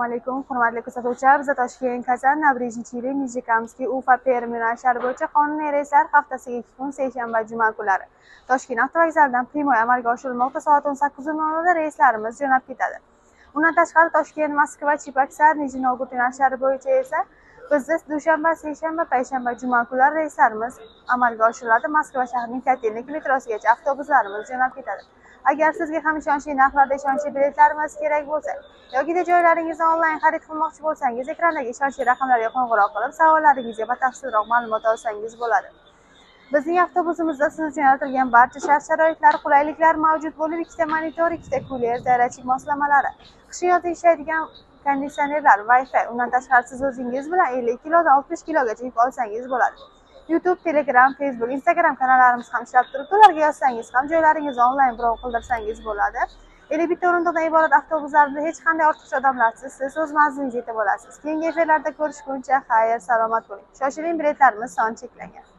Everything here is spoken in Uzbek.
Alaykum, hurmatli kuzatuvchilar. Bizda Toshkent, Kazan, Набережные Челны, Nijnekamskiy, Ufa, Perm yo'nalishlari bo'yicha qonuniy reyslar haftasiga 2 kun, seshanba, juma kunlari Toshkent avtovokzalidan прямой amalga oshirilmoqda. Soat 18:00 da reyslarimiz jo'nab ketadi. Undan tashqari Toshkent, Moskva, Cheboksar, Nijniy Novgorod yo'nalishlari bo'yicha esa bizda dushanba, seshanba, payshanba, juma kunlari reyslarimiz amalga oshiriladi. Moskva shahrining Kotelnik metrosigacha avtobuslarimiz jo'nab ketadi. Agar sizga ham ishonchli narxlarda ishonchli biletlarimiz kerak bo'lsa yokida joylaringizni onlayn xarid qilmoqchi bo'lsangiz, ekrandagi ishonchli raqamlarga qo'ng'iroq qilib, savollaringizga batafsilroq ma'lumot olsangiz bo'ladi. Bizning avtobusimizda siz uchun yaratilgan barcha shart-sharoitlar, qulayliklar mavjud bo'lib, ikkita monitor, ikkita kuler, dayratchik moslamalari, qish yozda ishlaydigan konditsionerlar, Wi-Fi, undan tashqari siz o'zingiz bilan 50 kilodan 60 kilogacha yuk olsangiz bo'ladi. YouTube, Telegram, Facebook, Instagram kanallarimiz ham ishlab turibdi. Ularga yozsangiz ham joylaringizni onlayn birov qildirsangiz bo'ladi. 51 o'rindiqdan iborat avtobuslarimizda hech qanday ortiqcha odamlarsiz siz o'z manzilingizga yetib olasiz. Keyingi efirlarda ko'rishguncha xayr, salomat bo'ling. Shoshiling, biletlarimiz soni cheklangan.